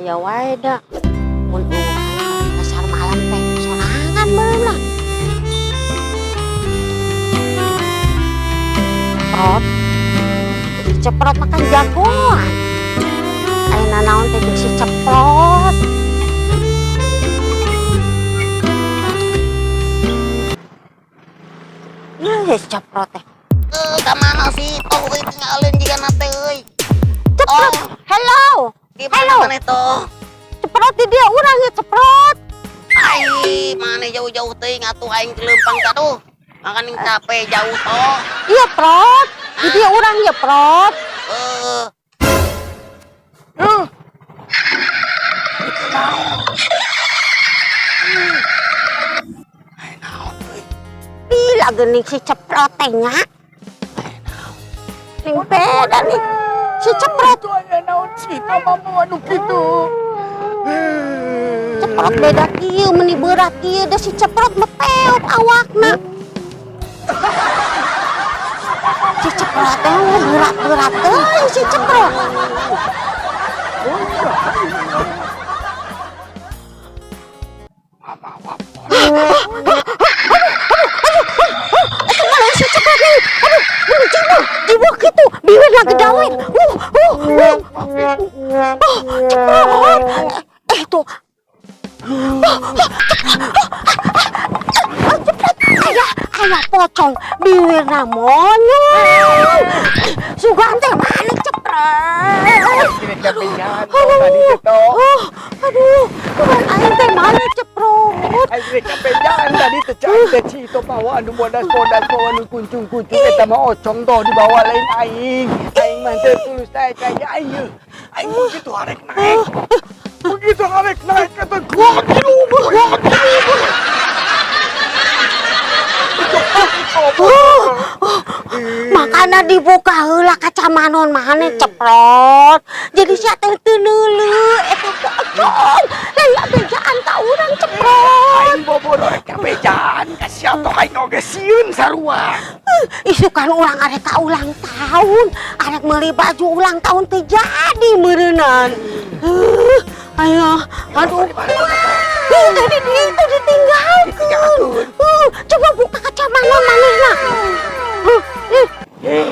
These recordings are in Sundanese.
Aya wae da. Mun euweuh pasar malam teh sorangan meureun lah. Ceprot. Si Ceprot makan jagoan. Ayeuna naon teh jeung si Ceprot. Ih, si Ceprot teh. Eh, ka mana sih? Toh euy tinggalin jiga nate euy. Ceprot. Oh. Hello. Di mana Hello. mana toh? Ceprot di dia urang ya Ceprot. Ai, mana jauh-jauh teuing atuh aing leumpang aduh. Makaning capek jauh toh. Iya, Prot. Di dia urang ya, Prot. Eh, Huh. Bila geuning si Ceprot teh nya. Ning beda nih. Si Ceprot. Itu aya naon sih mamamu anu kitu. Ceprot beda kieu meuni berat kieu da si Ceprot mepeot awakna. Si Ceprot teh berat-berat teuing si Ceprot. Aduh, malah si Ceprot nih. Aduh, aduh, jiwa, jiwa gitu. Bibir lagi dawet. Oh, Ceprot. Eh, tuh. Oh, Ceprot. Ayah, ayah pocong. Bibirna monyong. Sugan teh mana Ceprot? Tadi teh toh. Oh, aduh, Tuhan aing teh mana Ceprot? Aing rek kabejan tadi teh cai teh cito bawa anu bodas-bodas bawa anu kuncung-kuncung eta mah ocong toh dibawa lain aing. Aing mah teu tulus teh kaya aing. Aing begitu arek naik. Begitu arek naik eta gua tilu, gua tilu. Makana dibuka heula kacamanon maneh Ceprot. Jadi sia teh teu neuleuh eta pocong. Lain bejaan ka urang Ceprot. Aing bobodo rek kabejan ka sia toh aing oge sieun sarua. Isukan urang arek ka ulang tahun, arek meuli baju ulang tahun teu jadi meureunan. Ayo, aduh. Ih, tadi itu ditinggalkeun. Coba buka kacamata manehna. Ih. Ih,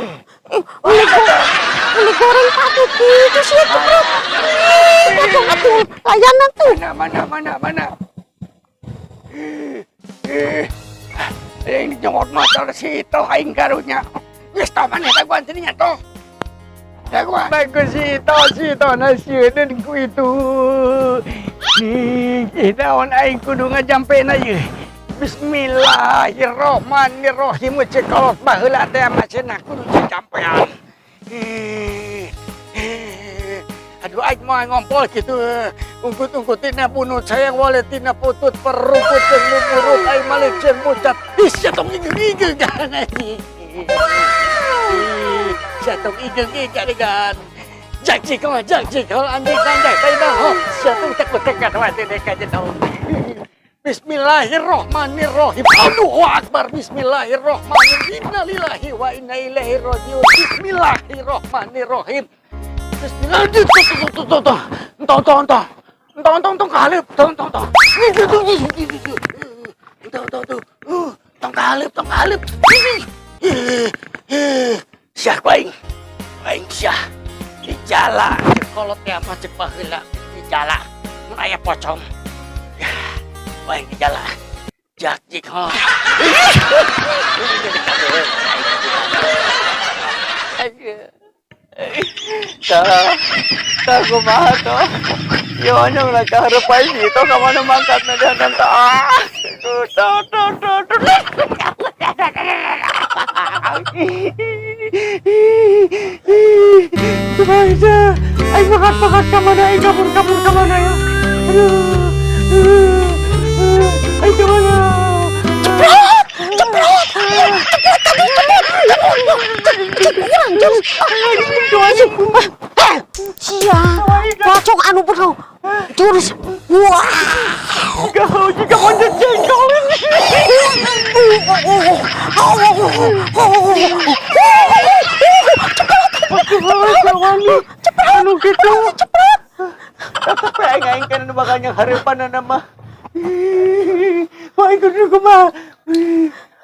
meni goreng patut gitu sih Ceprot. Ih, pocong atuh, layanan tuh. Mana mana mana mana. Eh, aing nyomot motor si Ito aing karunya. Geus tah maneh daguan teh nya toh. Daguan. Bagus si Ito, si Ito na sieun ku itu. Nih, naon aing kudu ngajampena ieu. Bismillahirrohmanirrohim. Cek kolot baheula teh masena kudu jampean. Aduh aing moal ngompol kitu. Ungkut-ungkutina punut sayang waletina putut perungkut jeung lumurut aing malik jeung mucat. Ih, sia tong igeg-igeg kan anjing. Sia tong igeg-igeg kan. Janji kau, janji kau anjing anjing tai bang. Sia tong tek-tek kan wae teh ka jeung. Bismillahirrohmanirrohim. Allahu akbar. Bismillahirrohmanirrohim. Innalillahi wa inna ilaihi rajiun. Bismillahirrohmanirrohim. Bismillah. Tuh tuh tuh tuh tuh. Entong entong entong. Entong entong entong kaleup. Entong entong entong. Entong entong tuh. Tong kaleup, tong kaleup. Syah ku aing. Aing syah. Di jala cek kolot teh mah cek baheula di jala. Mun aya pocong. Aing di jala. Jak jik ho. Ta, kumaha to? Yo ano nagkaharapay dito ka man mangkat na diyan ng ta. To to to to. Kumaha ay makat-makat ka man ay kabur-kabur ka man ay. Aduh. Ay ka man. Ceprot! Ceprot! Ceprot tadi ceprot! Ceprot! Urang jurus. Eh, sia, pocong anu bener. Jurus. Wah. Jika jika monjet jengkol. Ceprot! Ceprot. Anu gitu. Ceprot! Tapi Hangharepan mah. Wah, kudu kumaha?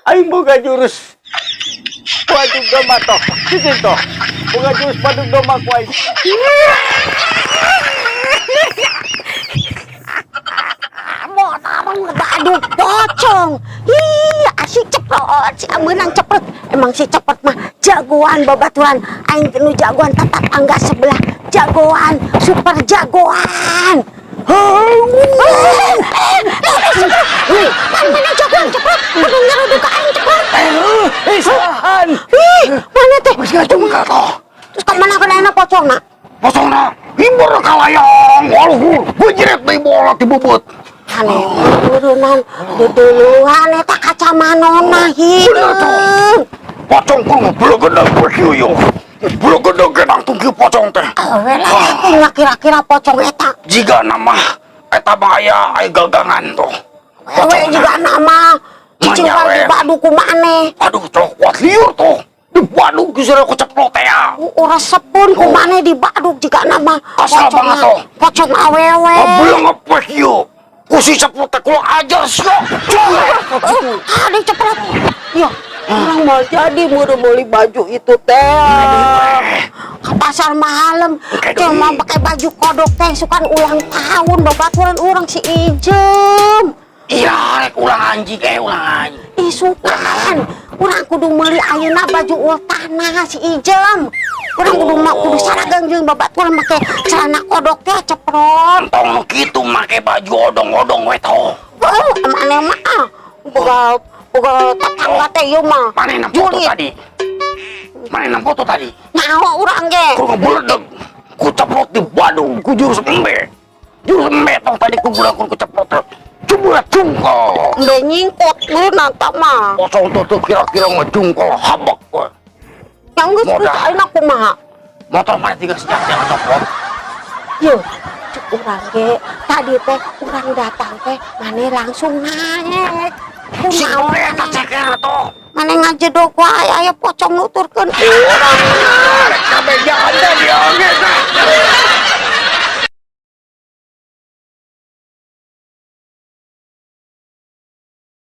Aing boga jurus badug doma toh. Cicing toh. Boga jurus badug doma ku aing. Mau tarung ngebadug pocong. Ih, asik ceprot, si menang ceprot. Emang si ceprot mah jagoan babaturan. Aing nu jagoan tetap angga sebelah. Jagoan, super jagoan. Kan mana jagoan ceprot? Kudu nyeruduk ka aing ceprot. Eh, salahan. Ih, mana teh? Geus ngajungkal toh. Terus ka mana kana pocongna? Pocongna himbur kalayang. Waluhur, beujiret deui bola ti beubeut. Aneh, turunan, duduluhan eta kacamanona hideung. Pocong kudu belegedeg we kieu yeuh. Belegedeg ge nangtung kieu pocong teh. Awe lah, kira-kira pocong eta. Jiga nama eta mah aya aya gagangan tuh. Awe juga nama cicing Manya we. di badug ku maneh. Aduh, tuh kuat liur tuh. Di badug geus ku ceplok teh ya. Resepun ku maneh di badug jiga nama Kasar banget tuh. Pocong awewe. Ngabelang apa kieu? Ku si ceplok teh kula ajar sia. Aduh ceplok. Ya, urang mau jadi mau beli baju itu teh. Ke pasar malam, cuma pakai baju kodok teh sukan ulang tahun babaturan urang si Ijem. Iya, rek ulang anjing, eh ulang anjing. Ih sukan, urang kudu meuli ayeuna baju ultahna si Ijem. Urang kudu mah kudu saragang jeung babaturan make celana kodok teh ceprot. Entong nu kitu make baju odong-odong we toh. Oh, maneh mah ah. Boga boga tetangga teh ieu mah. Mana foto Julid. tadi? Mana foto tadi? Nyaho urang ge. Ku ngebeledeg, ku ceplok di badug, ku jurus embe. Jurus embe toh tadi ku gunakan ku ceplok teh. Coba jungkal. Embe nyingkot beunang tak mah. Pocong tuh tuh kira-kira ngejungkal habak we. Yang geus Modal. geus ayeuna kumaha? Motor mana tiga sejak jangan copot. Yo, cek urang ge tadi teh urang datang teh maneh langsung naik. Si Kunaon boleh tak ceker toh. maneh ngajedog wae aya pocong nuturkeun urang. Rek kabejaan teh dia oge teh.